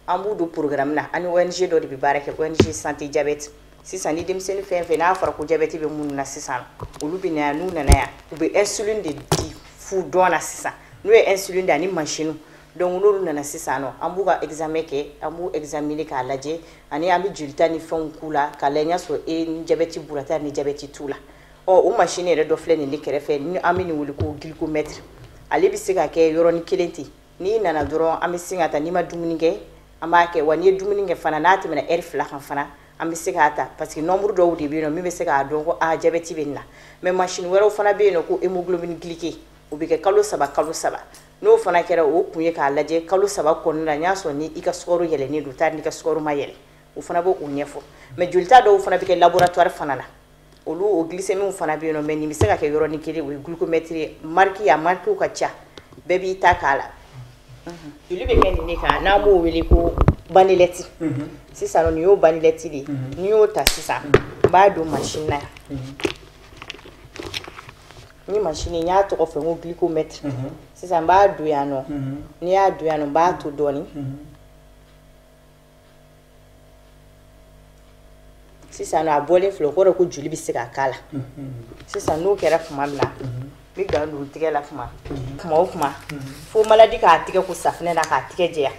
an b'u don programme na. An ni ONG dɔ de bɛ baara kɛ, ONG santé diabète. Sisan ni denmisɛnnin fɛn fɛn n'a fɔra ko diabète bɛ minnu na sisan, olu bɛ na yan. N'u nana yan, u bɛ insuline de di fu dɔn na sisan. N'u ye insuline di ani machine, donc n'olu nana sisan nɔ, an b'u ka examen kɛ, an b'u examiner k'a lajɛ, ani an bɛ jolita ni fɛnw k'u la k'a lajɛ n'a sɔrɔ e ni diabète b'u la, ni diabète t'u la. Ɔ o machine yɛrɛ dɔ filɛ nin ne kɛrɛfɛ, ni an bɛ nin wele ko glycomètre. Ale bɛ se ka kɛ yɔrɔnin kelen ten. N'i nana dɔrɔn, an bɛ sin ka taa. N'i ma dumuni kɛ, an b'a kɛ. Wa n'i ye dumuni kɛ fana, n'a tɛmɛna heure 2 kan fana, an bɛ se k'a ta, parce que nombre dɔw de bɛ yen nɔ min bɛ se k'a dɔn ko aa diabète bɛ nin na. Mais machine wɛrɛw fana bɛ yen nɔ ko hémoglobine glyquée, o bɛ kɛ kalo 3 kalo 3. N'o fana kɛra, o kun ye k'a lajɛ kalo 3 kɔnɔna la, n y'a sɔrɔ ni i ka sukaro yɛlɛnnen don, tari n'i ka sukaro ma yɛlɛ, o fana b'o ɲɛfɔ. Mais jolita dɔw fana bɛ kɛ laboratoire fana la, olu o glycémie fana bɛ yen nɔ. Mais nin bɛ se ka kɛ yɔrɔnin kelen, o ye glucomètre ye. Marque a marque ka ca, bɛɛ b'i ta k'a la. Joli bɛ kɛ nin de kan, n'an b'o wele ko bandelette. Sisan nin y'o bandelette de ye. N'i y'o ta sisan, n b'a don machine na yan. Ni machine, n y'a tɔgɔ fɔ n ko glycomètre. Sisan n b'a don yan nɔ. N'i y'a don yan nɔ, n b'a to dɔɔnin. Sisan a bɔlen filɛ, o kɔrɔ ko joli bɛ se ka k'a la. Sisan n'o kɛra tuma min na, n bɛ gan don tigɛ la kuma o kuma, fo maladi k'a tigɛ ko safinɛ na k'a tigɛ jɛya,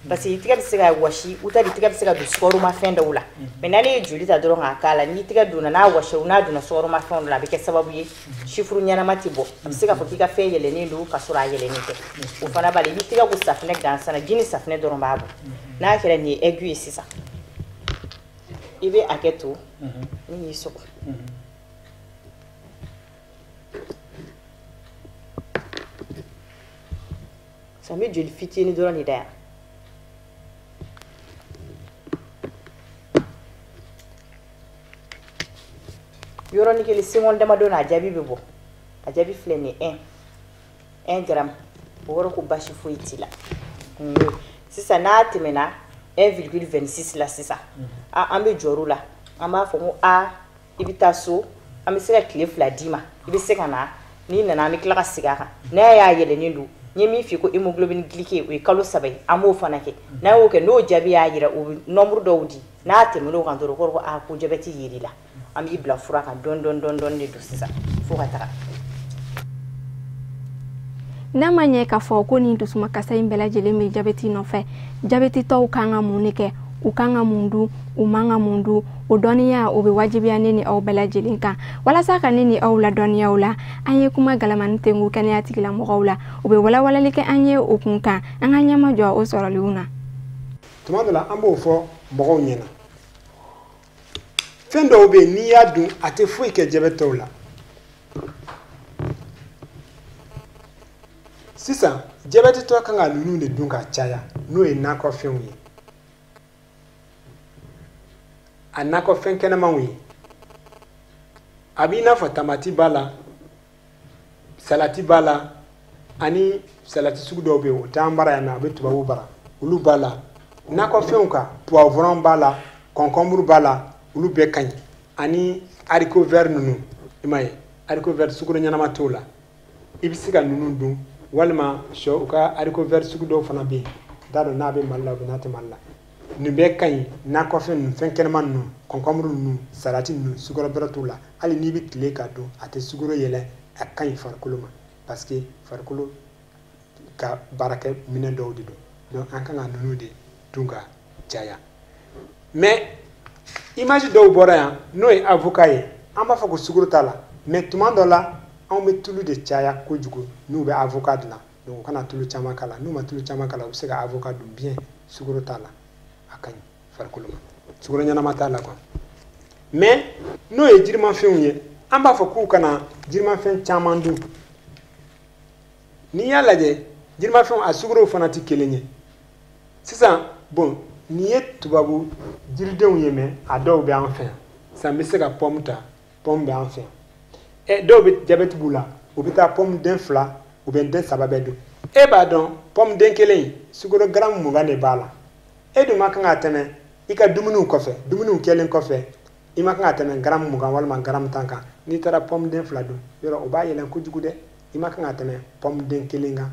parce que i tigɛ bɛ se ka wɔsi, u ta i tigɛ bɛ se ka don sukaromafɛn dɔw la. Mais n'ale ye joli ta dɔrɔn k'a k'a la, n'i tigɛ donna n'a wɔsi, n'a donna sukaromafɛnw dɔ la, a bɛ kɛ sababu ye chiffre ɲɛnama tɛ bɔ. A bɛ se k'a fɔ k'i ka fɛn yɛlɛnnen don ka sɔrɔ a yɛlɛnnen tɛ. O fana b'a la, i b'i tigɛ ko safinɛ gansan na, ji ni safinɛ dɔrɔn b'a bɔ. N'a kɛra nin ye aiguille ye sisan, i bɛ hakɛ to ni y'i sɔgɔ. Sisan n bɛ joli fitinin dɔrɔn de da yan. Yɔrɔnin kelen, seconde damadɔ na, a jaabi bɛ bɔ. A jaabi filɛ nin ye 1 gramme. O kɔrɔ ko basi foyi t'i la. Sisan n'a tɛmɛna 1,26 la sisan, an bɛ jɔr'o la. An b'a fɔ ko a i bɛ taa so, an bɛ se ka tile 2 d'i ma, i bɛ se ka na. N'i nana, an bɛ tila ka segin a kan. N'a y'a yɛlɛnnen don, n ye min f'i ye ko hémoglobine glyquée, o ye kalo 3 ye, an b'o fana kɛ. N'a y'o kɛ, n'o jaabi y'a jira, o bɛ nombre dɔw di. N'a tɛmɛn'o kan dɔrɔn, o kɔrɔ ko aa ko diabète yer'i la. An b'i bila fura kan dɔɔni dɔɔni dɔɔni dɔɔni de don sisan fo ka taga. N'a ma ɲɛ k'a fɔ ko nin dusumakasa in bɛɛ lajɛlen bɛ jabɛti nɔfɛ, jabɛti tɔw kan ka mun de kɛ, u kan ka mun dun, u man ka mun dun, o dɔnniya o bɛ wajibiya ne ni aw bɛɛ lajɛlen kan. Walasa ka ne ni aw ladɔnniya o la, an ye kuma galamani tengu kɛnɛya tigilamɔgɔw la, u bɛ walawalali kɛ an ye o kun kan. An ka ɲɛma jɔ o sɔrɔliw na. Tuma dɔ la, an b'o fɔ mɔgɔw ɲɛna, fɛn dɔw bɛ yen n'i y'a dun, a tɛ foyi kɛ jabɛti la. Sisan jabɛtitɔ kan ka ninnu de dun ka caya, n'o ye nakɔfɛnw ye, a nakɔfɛn kɛnɛmanw ye. A b'i n'a fɔ tamati b'a la, salati b'a la, ani salati sugu dɔw bɛ yen o t'an bara yan nɔ, a bɛ tubabuw bara, olu b'a la. Nakɔfɛnw kan, poivron b'a la, concombre b'a la, olu bɛɛ ka ɲi, ani haricot vert ninnu, i m'a ye. Haricot vert sukaro ɲɛnama t'o la. I bɛ se ka ninnu dun, walima sɔ u ka haricot vert sugu dɔw fana bɛ yen, n t'a dɔn n'a bɛ Mali la ou n'a tɛ Mali la. Nin bɛɛ ka ɲi. Nakɔfɛn ninnu, fɛn kɛnɛma ninnu, kɔnkɔnburu ninnu, salati ninnu, sukaro bɛrɛ t'u la. Hali n'i bɛ tile ka dun, a tɛ sukaro yɛlɛ, a ka ɲi farikolo ma, parce que farikolo ka baarakɛ minɛn dɔw de don. Donc an kan ka ninnu de dun ka caya. Mais image dɔw bɔra yan, n'o ye avocat ye, an b'a fɔ ko sukaro t'a la, mais tuma dɔ la anw bɛ tulu de caya kojugu n'u bɛ avocat dilan. Donc u kana tulu caman k'a la. N'u ma tulu caman k'a la, u bɛ se ka avocat dun bien, sukaro t'a la, a ka ɲi farikolo ma, sukaro ɲɛnama t'a la quoi. Mais n'o ye jirimafɛnw ye, an b'a fɔ k'u kana jirimafɛn caman dun. N'i y'a lajɛ, jirimafɛnw a sukarow fana tɛ kelen ye. Sisan bon, nin ye tubabu jiridenw ye, mais a dɔw bɛ an fɛ yan. Sisan n bɛ se ka pomme ta, pomme bɛ an fɛ yan. Dɔw bɛ jabɛti b'u la, u bɛ taa pomme den 2 ou bien den 3 bɛɛ dun. E b'a dɔn pomme den kelen sukaro garamu 20 de b'a la. E dun ma kan ka tɛmɛ i ka dumuniw kɔfɛ, dumuniw kɛlen kɔfɛ, i ma kan ka tɛmɛ garamu 20 walima garamu 10 kan. N'i taara pomme den 2 dun, yɔrɔ o b'a yɛlɛn kojugu dɛ. I ma kan ka tɛmɛ pomme den kelen kan,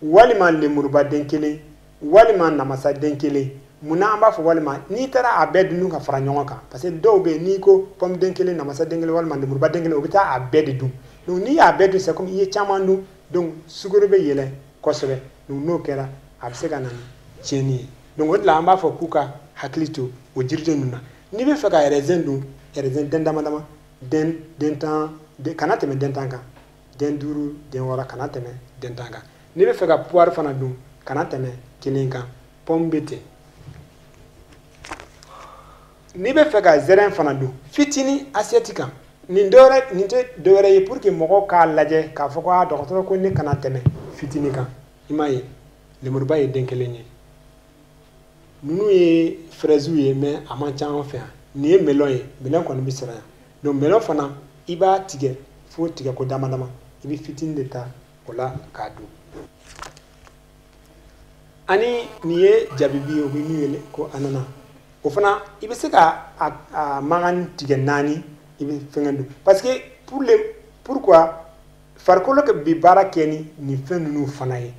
walima lemuruba den kelen, walima namasa den kelen. Munna an b'a fɔ walima? N'i taara a bɛɛ dun ka fara ɲɔgɔn kan, parce que dɔw bɛ yen, n'i ko pomme den kelen, namasa den kelen walima lemuruba den kelen, u bɛ taa a bɛɛ de dun. Donc n'i y'a bɛɛ dun, c'est comme i ye caman dun, donc sukaro bɛ yɛlɛn kosɛbɛ. Donc n'o kɛra, a bɛ se ka na ni tiɲɛni ye. Donc o de la an b'a fɔ k'u ka hakili to o jiriden ninnu na. N'i bɛ fɛ ka raisin dun, raisin den dama dama, den 10, kana tɛmɛ den 10 kan, den 5, den 6, kana tɛmɛ den 10 kan. N'i bɛ fɛ ka poire fana dun, kana tɛmɛ kelen kan. Pomme bɛ ten. N'i bɛ fɛ ka zɛrɛn fana dun, fitinin assiette kan. Nin dɔwɛrɛ, nin tɛ dɔwɛrɛ ye pour que mɔgɔw k'a lajɛ k'a fɔ ko aa dɔgɔtɔrɔ ko ne kana tɛmɛ fitinin kan. I m'a ye, lemuruba ye den kelen ye. Ninnu ye fraises ye, mais a man ca an fɛ yan. Nin ye melon ye, melon kɔni bɛ sɔrɔ yan. Donc melon fana, i b'a tigɛ fo tigɛ ko dama dama, i bɛ fitinin de ta o la k'a dun. Ani nin ye jabibi ye, u bɛ min wele ko anana. O fana i bɛ se ka a mankan tigɛ 4, i bɛ fɛngɛ dun. Parce que pour le, pourquoi farikolo bɛ baara kɛ ni nin fɛn ninnu fana ye.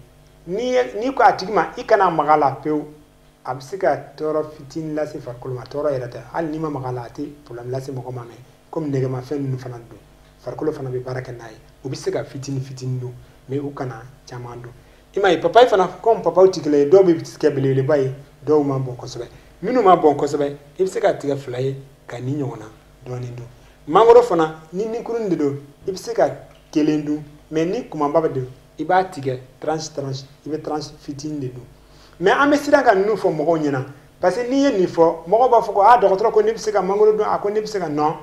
N'i ko a tigi ma i kana maga a la pewu, a bɛ se ka tɔɔrɔ fitinin lase farikolo ma. Tɔɔrɔ yɛrɛ tɛ, hali n'i ma maga a la, a tɛ problème lase mɔgɔ ma, mais komi nɛgɛmafɛn ninnu fana don, farikolo fana bɛ baara kɛ n'a ye. U bɛ se ka fitinin fitinin dun, mais u kana caman dun. I m'a ye, papaye fana, komi papaye tɛ kelen ye, dɔw bɛ kɛ belebeleba ye, dɔw ma bon kosɛbɛ. Minnu ma bon kosɛbɛ, i bɛ se ka tigɛ 2 ye ka nin ɲɔgɔnna dɔɔnin dun. Mangoro fana, ni ninkurunin de don, i bɛ se ka kelen dun, mais ni kumaba bɛ don, i b'a tigɛ tranche tranche, i bɛ tranche fitinin de dun. Mais an bɛ siran ka ninnu fɔ mɔgɔw ɲɛna, parce que n'i ye nin fɔ, mɔgɔw b'a fɔ ko aa dɔgɔtɔrɔ ko ne bɛ se ka mangoro dun, a ko ne bɛ se ka, non,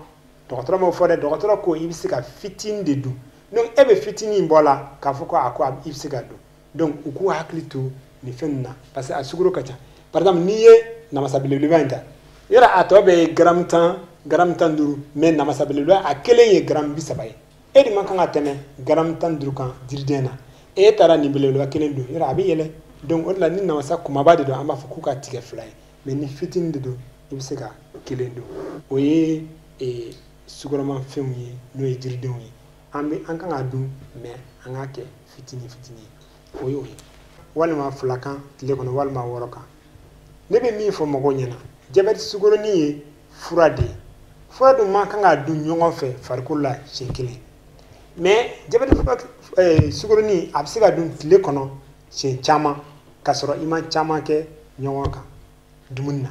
dɔgɔtɔrɔ m'o fɔ dɛ. Dɔgɔtɔrɔ ko i bɛ se ka fitinin de dun. Donc e bɛ fitinin in bɔ la k'a fɔ ko a ko i bɛ se ka dun. Donc u k'u hakili to nin fɛn ninnu na, parce que a sukaro ka ca. Par exemple, n'i ye namasa belebeleba in ta, yɔrɔ a tɔ bɛɛ ye garamu 10, garamu 15, mais namasa belebeleba a kelen ye garamu 30 ye. E de man kan ka tɛmɛ garamu 15 kan jiriden na. E taara nin belebeleba kelen dun, yɔrɔ a bɛ yɛlɛ. Donc o de la ni namasa kumaba de don, an b'a fɔ k'u ka tigɛ 2 ye, mais ni fitinin de don, i bɛ se ka kelen dun. O ye sukaromafɛnw ye, n'o ye jiridenw ye. An kan ka dun, mais an k'a kɛ fitinin fitinin ye. O y'o ye. Walima 2 kan tile kɔnɔ, walima 6 kan. Ne bɛ min fɔ mɔgɔw ɲɛna, jabɛti sukoronin ye fura de ye. Fura dun man kan ka dun ɲɔgɔn fɛ farikolo la siɲɛ kelen. Mais jabɛti fura sukoronin a bɛ se ka dun tile kɔnɔ siɲɛ caman, k'a sɔrɔ i ma caman kɛ ɲɔgɔn kan dumuni na.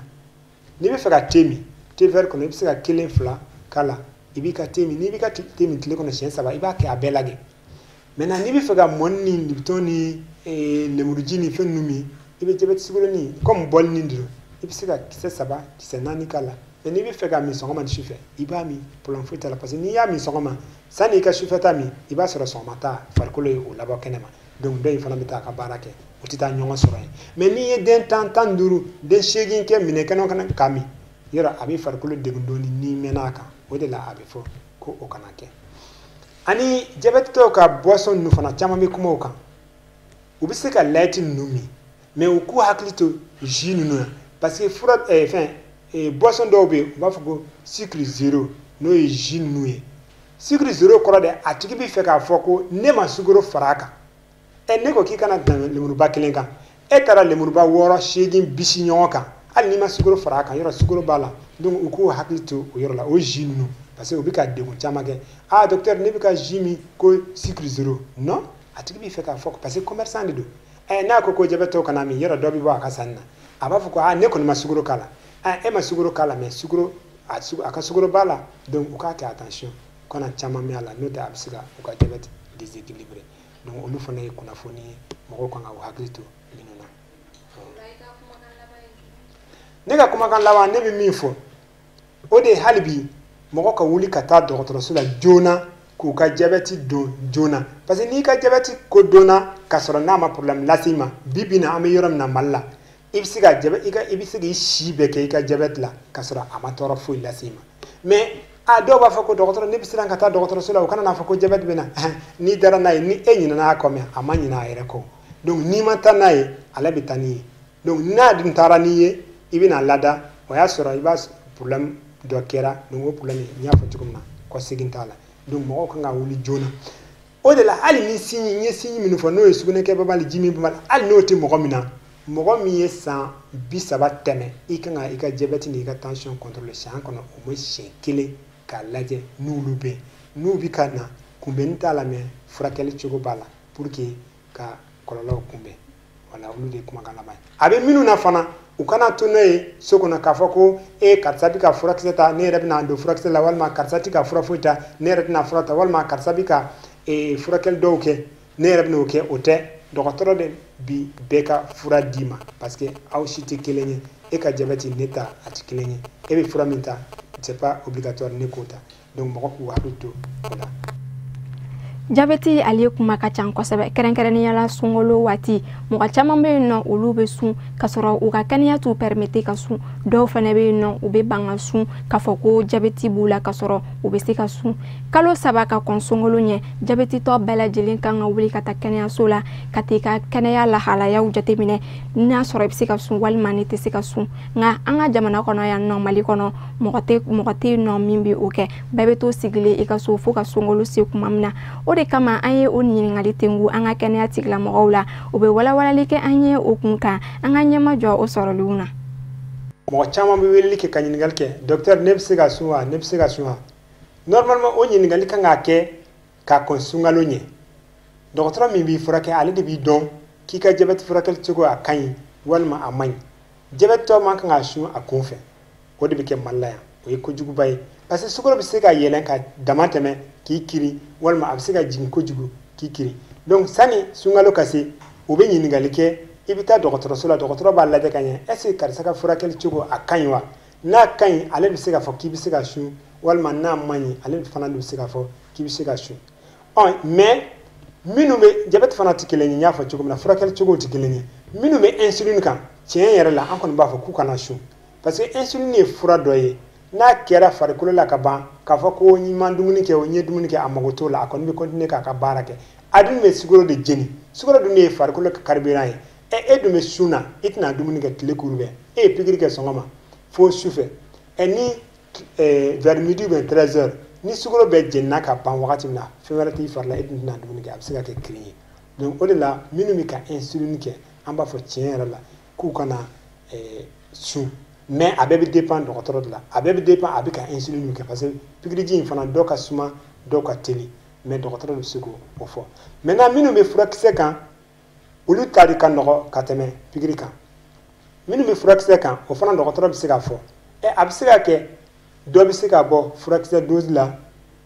N'i bɛ fɛ ka te min, te vert kɔnɔ, i bɛ se ka 1 2 k'a la, i b'i ka te min. N'i b'i ka te min tile kɔnɔ siɲɛ 3, i b'a kɛ a bɛɛ lajɛ. Maintenant n'i bɛ fɛ ka mɔni ni Lipton ni lemuruji ni fɛn ninnu min, i bɛ jabɛti sukoronin comme bɔlinin de don, i bɛ se ka kisɛ 3, kisɛ 4 k'a la. Mais n'i bɛ fɛ ka min sɔgɔma ni sufɛ, i b'a min, problème foyi t'a la, parce que n'i y'a min sɔgɔma, sanni i ka sufɛ ta min, i b'a sɔrɔ sɔgɔma ta farikolo ye o labɔ kɛnɛ ma. Donc dɔ in fana bɛ taa a ka baara kɛ, o tɛ taa ɲɔgɔn sɔrɔ yen. Mais n'i ye den 10, 15, den 8 kɛ minɛ kɛnɛ kɛnɛ k'a min, yɔrɔ a bɛ farikolo degun dɔɔni n'i mɛnna a kan. O de la a bɛ fɔ ko o kana kɛ. Ani jabɛtitɔw ka boisson ninnu fana caman bɛ kuma o kan. U bɛ se ka light ninnu min, mais u k'u hakili to jus ninnu na, parce que fura, fɛn, boisson dɔw bɛ yen, u b'a fɔ ko sucre zéro, n'o ye jus ninnu ye. Sucre zéro kɔrɔ de a tigi bɛ fɛ k'a fɔ ko ne ma sukaro fara a kan. Ɛ, ne ko k'i kana tɛmɛ lemuruba kelen kan, e taara lemuruba 6, 8 bisi ɲɔgɔn kan, hali n'i ma sukaro fara a kan, yɔrɔ sukaro b'a la. Donc u k'u hakili to o yɔrɔ la, o jus ninnu, parce que u bɛ ka degun caman kɛ. Ah docteur, ne bɛ ka jus min ko sucre zéro. Non, a tigi bɛ fɛ k'a fɔ parce que commerçant de don. Ɛ, n'a ko ko jabɛtɔ kana min, yɔrɔ dɔ bɛ bɔ a ka sanni na, a b'a fɔ ko ah, ne kɔni ma sukaro k'a la. Ah, e ma sukaro k'a la, mais sukaro a ka sukaro b'a la. Donc u k'a kɛ attention, u kana caman min a la, n'o tɛ a bɛ se ka u ka jabɛti déséquilibré. Donc olu fana ye kunnafoni ye, mɔgɔw kan ka u hakili to minnu na. Ne ka kumakan laban, ne bɛ min fɔ, o de ye hali bi mɔgɔ ka wuli ka taa dɔgɔtɔrɔso la joona k'u ka jabɛti don joona, parce que n'i ka jabɛti ko donna ka sɔrɔ n'a ma problème lase i ma, bi bi in na an bɛ yɔrɔ min na Mali la, i bɛ se ka jabɛ i ka i bɛ se k'i si bɛɛ kɛ i ka jabɛti la ka sɔrɔ a ma tɔɔrɔ foyi lase i ma. Mais a dɔw b'a fɔ ko dɔgɔtɔrɔ, ne bɛ siran ka taa dɔgɔtɔrɔso la, u kana n'a fɔ ko jabɛti bɛ na. N'i dara n'a ye, ni e ɲinɛna a kɔ, mais a ma ɲinɛ a yɛrɛ kɔ. Donc n'i ma taa n'a ye, ale bɛ taa n'i ye. Donc n'a dun taara n'i ye, i bɛna lada, o y'a sɔrɔ i b'a problème dɔ kɛra. Donc o problème, n y'a fɔ cogo min na, kɔsegin t'a la. Donc mɔgɔw kan ka wuli joona. O de la, hali ni signe, n ye signe minnu fɔ, n'o ye sugunɛkɛ banbali, ji min banbali, hali n'o tɛ mɔgɔ min na, mɔgɔ min ye san 30 tɛmɛ, i kan ka i ka jabɛti ni i ka tension contrôler san kɔnɔ au moins siɲɛ kelen k'a lajɛ n'olu bɛ yen, n'u bɛ ka na. Kunbɛnni t'a la, mais furakɛli cogo b'a la pour que ka kɔlɔlɔw kunbɛn. Wala olu de ye kumakan laban ye. A bɛ minnu na fana, u kana to n'o ye so kɔnɔ k'a fɔ ko e karisa bɛ ka furakisɛ ta, ne yɛrɛ bɛna don furakisɛ la, walima karisa tɛ ka fura foyi ta, ne yɛrɛ tɛna fura ta, walima karisa bɛ ka furakɛli dɔw kɛ, ne yɛrɛ bɛn'o kɛ. O tɛ, dɔgɔtɔrɔ de bi bɛɛ ka fura d'i ma, parce que aw si tɛ kelen ye. E ka jabɛti, ne ta a tɛ kelen ye. E bɛ fura min ta, c'est pas obligatoire ne k'o ta. Donc mɔgɔ k'u hakili to o la. Jabɛti ale kuma ka ca kosɛbɛ, kɛrɛnkɛrɛnnenya la sunkalo waati. Mɔgɔ caman bɛ yen nɔ, olu bɛ sun ka sɔrɔ u ka kɛnɛya t'u permettre ka sun. Dɔw fana bɛ yen nɔ, u bɛ ban ka sun k'a fɔ ko jabɛti b'u la, ka sɔrɔ u bɛ se ka sun. Kalo 3 ka kɔn sunkalo ɲɛ, jabɛtitɔ bɛɛ lajɛlen kan ka wuli ka taa kɛnɛyaso la ka t'i ka kɛnɛya lahalayaw jateminɛ, n'a sɔrɔ i bɛ se ka sun walima n'i tɛ se ka sun. Nka an ka jamana kɔnɔ yan nɔ, Mali kɔnɔ, mɔgɔ tɛ yen nɔ min bɛ o kɛ. Bɛɛ bɛ to sigilen i ka so fo ka sunkalo se kuma min na. O de kama an ye o ɲininkali tengu an ka kɛnɛya tigilamɔgɔw la, u bɛ walawalali kɛ an ye o kun kan. An ka ɲɛma jɔ o sɔrɔliw na. Mɔgɔ caman bɛ weleli kɛ ka ɲininkali kɛ, docteur, ne bɛ se ka sun wa, ne bɛ se ka sun wa? Normalement o ɲininkali kan ka kɛ ka kɔn sunkalo ɲɛ. Dɔgɔtɔrɔ min b'i furakɛ, ale de b'i dɔn k'i ka jabɛti furakɛli cogo a ka ɲi walima a man ɲi. Jabɛtitɔ man kan ka sun a kun fɛ, o de bɛ kɛ Mali la yan, o ye kojuguba ye, parce que sukaro bɛ se ka yɛlɛn ka dama tɛmɛ k'i kirin, walima a bɛ se ka jigin kojugu k'i kirin. Donc sani sunkalo ka se, u bɛ ɲininkali kɛ, i bɛ taa dɔgɔtɔrɔso la, dɔgɔtɔrɔ b'a lajɛ ka ɲɛ, est ce que karisa ka furakɛli cogo a ka ɲi wa? N'a ka ɲi, ale bɛ se k'a fɔ k'i bɛ se ka sun, walima n'a man ɲi, ale fana bɛ se k'a fɔ k'i bɛ se ka sun. Mais minnu bɛ jabɛti fana tɛ kelen ye, n y'a fɔ cogo min na, furakɛli cogow tɛ kelen ye. Minnu bɛ insuline kan, tiɲɛ yɛrɛ la, an kɔni b'a fɔ k'u kana sun, parce que insuline ye fura dɔ ye, n'a kɛra farikolo la ka ban, k'a fɔ ko n ma dumuni kɛ, o n ye dumuni kɛ, a mago t'o la, a kɔni bɛ continuer k'a ka baara kɛ. A dun bɛ sukaro de jeni, sukaro dun de ye farikolo ka carburant ye. Ɛ, e dun bɛ sun na, i tɛna dumuni kɛ tile kuru bɛɛ, e ye pikiri kɛ sɔgɔma fo sufɛ, ɛ ni vers midi ou bien 13 heures, ni sukaro bɛɛ jenina ka ban wagati min na, fɛn wɛrɛ t'i fari la, e dun tɛna dumuni kɛ, a bɛ se ka kɛ kirin ye. Donc o de la, minnu bɛ ka insuline kɛ, an b'a fɔ tiɲɛ yɛrɛ la k'u kana sun. Mais a bɛɛ bɛ dépend dɔgɔtɔrɔ de la, a bɛɛ bɛ dépend a bɛ ka insuline min kɛ, parce que pikiriji in fana dɔw ka suma, dɔw ka teli, mais dɔgɔtɔrɔ de bɛ se k'o fɔ. Maintenant minnu bɛ furakisɛ kan, olu ta de ka nɔgɔ ka tɛmɛ pikiri kan. Minnu bɛ furakisɛ kan, o fana dɔgɔtɔrɔ bɛ se k'a fɔ, ɛ, a bɛ se ka kɛ dɔ bɛ se ka bɔ furakisɛ dose la,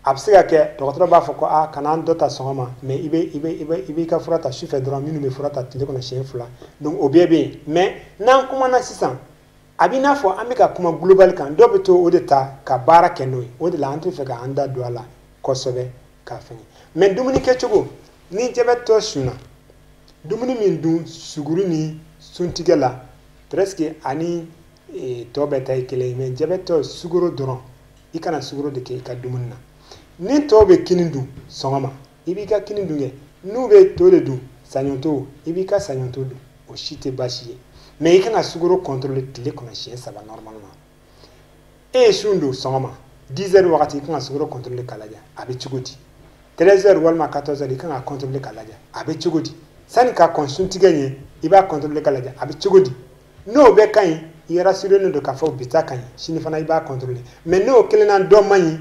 a bɛ se ka kɛ dɔgɔtɔrɔ b'a fɔ ko aa, kana dɔ ta sɔgɔma, mais i b'i ka fura ta sufɛ dɔrɔn. Minnu bɛ fura ta tile kɔnɔ siɲɛ 2, donc o bɛɛ bɛ yen. Mais n'an kumana sisan, a b'i n'a fɔ an bɛ ka kuma global kan, dɔw bɛ to o de ta ka baara kɛ n'o ye. O de la an tɛ fɛ k'an da don a la kosɛbɛ k'a fɛngɛ. Mais dumuni kɛcogo, ni jabɛtitɔ sunna, dumuni min dun suguri ni suntigɛ la, presque ani tɔ bɛɛ ta ye kelen ye. Mais jabɛtitɔ, sukaro dɔrɔn, i kana sukaro de kɛ i ka dumuni na. Ni tɔw bɛ kini dun sɔgɔma, i b'i ka kini dun kɛ. N'u bɛ to de dun, saɲɔto, i b'i ka saɲɔto dun, o si tɛ baasi ye. Mais i kan ka sukaro contrôler tile kɔnɔ siɲɛ 3 normalement. E ye sun don sɔgɔma, 10 heures wagati i kan ka sukaro contrôler k'a lajɛ a bɛ cogo di, 13 heures walima 14 heures i kan ka contrôler k'a lajɛ a bɛ cogo di, sani ka kɔn suntigɛ ɲɛ i b'a contrôler k'a lajɛ a bɛ cogo di. N'o bɛɛ ka ɲi, i rassuré don k'a fɔ bi ta ka ɲi, sini fana i b'a contrôler. Mais n'o kelen na dɔ man ɲi,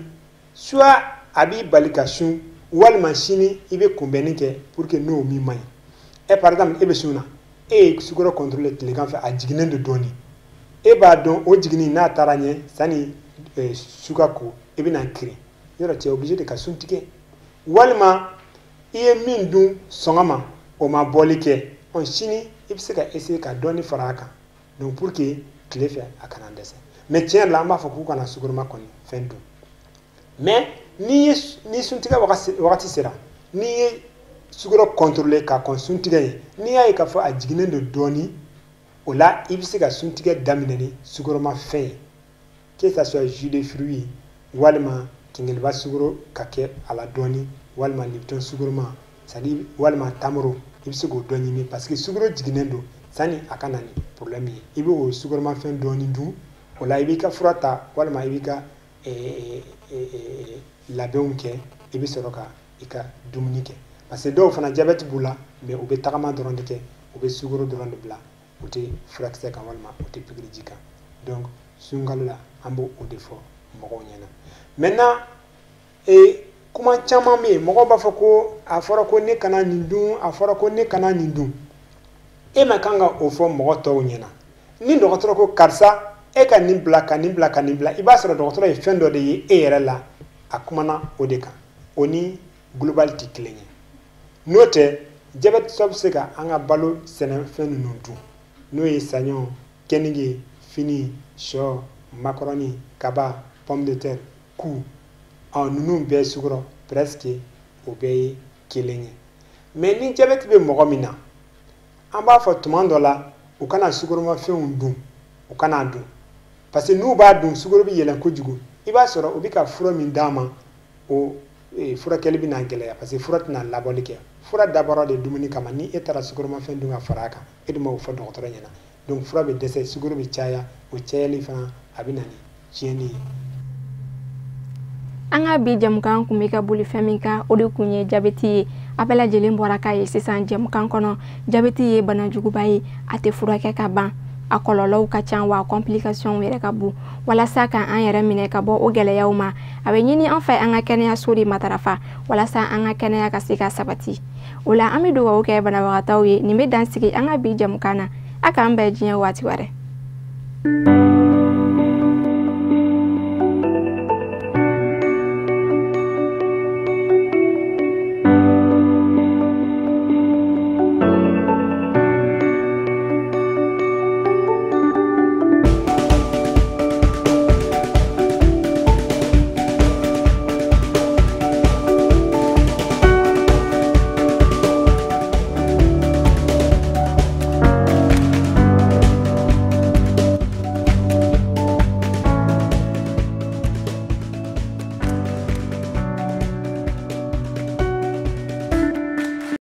soit a b'i bali ka sun walima sini i bɛ kunbɛnni kɛ pour que n'o min man ɲi. Par exemple e bɛ sun na, e ye sukaro contrôler tilegan fɛ, a jiginnen don dɔɔnin, e b'a dɔn o jiginni n'a taara ɲɛ sani su ka ko i bɛna kirin, yɔrɔ tu es obligé de ka sun tigɛ. Walima i ye min dun sɔngɔ ma o ma bɔli kɛ, ɔ sini i bɛ se ka essayer ka dɔɔnin fara a kan, donc pour que tile fɛ a kana dɛsɛ. Mais tiɲɛ yɛrɛ la an b'a fɔ k'u kana sukoroma kɔni fɛn dun. Mais n'i ye ni suntigɛ wagati sera, n'i ye sukaro contrôler ka kɔn suntigɛ ye, n'i y'a ye k'a fɔ a jiginnen don dɔɔnin, o la i bɛ se ka suntigɛ daminɛ ni sukoroma fɛn ye, que ça soit jus de fruits walima kinkeliba sukaro ka kɛ a la dɔɔnin, walima Lipton sukoroma, c'est à dire walima tamaro, i bɛ se k'o dɔ ɲimi parce que sukaro jiginnen don sani a ka na ni problème ye. I bɛ o sukoromafɛn dɔɔnin dun, o la i b'i ka fura ta walima i b'i ka labɛnw kɛ, i bɛ sɔrɔ ka i ka dumuni kɛ. Parce que dɔw fana jabɛti b'u la, mais u bɛ tagama dɔrɔn de kɛ, u bɛ sukaro dɔrɔn de bila, u tɛ furakisɛ kan walima u tɛ pikiriji kan. Donc sunkalo la an b'o o de fɔ mɔgɔw ɲɛna. Maintenant kuma caman bɛ yen, mɔgɔw b'a fɔ ko a fɔra ko ne kana nin dun, a fɔra ko ne kana nin dun. E ma kan ka o fɔ mɔgɔ tɔw ɲɛna. Ni dɔgɔtɔrɔ ko karisa e ka nin bila ka nin bila ka nin bila, i b'a sɔrɔ dɔgɔtɔrɔ ye fɛn dɔ de ye e yɛrɛ la, a kumana o de kan, o ni global tɛ kelen ye. N'o tɛ, jabɛtitɔ bɛ se ka an ka balo sɛnɛfɛn ninnu dun, n'o ye saɲɔ, kenige, fini, sɔ, makɔrɔni, kaba, pomme de terre, ku, ɔ ninnu bɛɛ sukaro presque o bɛɛ ye kelen ye. Mais ni jabɛti bɛ mɔgɔ min na, an b'a fɔ tuma dɔ la u kana sukoromafɛnw dun, u kana dun, parce que n'u b'a dun sukaro bɛ yɛlɛn kojugu. I b'a sɔrɔ u bɛ ka fura min d'a ma, o furakɛli bɛna gɛlɛya parce que fura tɛna labɔli kɛ. Fura dabɔra de dumuni kama, ni e taara sukoromafɛn dun ka fara a kan, e dun m'o fɔ dɔgɔtɔrɔ ɲɛna, donc fura bɛ dɛsɛ, sukaro bɛ caya, o cayali fana a bɛ na ni tiɲɛni ye. An ka bi jɛmukan kun bɛ ka boli fɛn min kan, o de kun ye jabɛti ye. A bɛɛ lajɛlen bɔra k'a ye sisan jɛmukan kɔnɔ, jabɛti ye banajuguba ye, a tɛ furakɛ ka ban, a kɔlɔlɔw ka ca wa a complications yɛrɛ ka bon. Walasa ka an yɛrɛ minɛ ka bɔ o gɛlɛyaw ma, a bɛ ɲini an fɛ an ka kɛnɛyaso de matarafa walasa an ka kɛnɛya ka se ka sabati. O la an bɛ dugawu kɛ banabagatɔw ye. Nin bɛ dan sigi an ka bi jɛmukan na. A k'an bɛn diɲɛ waati wɛrɛ.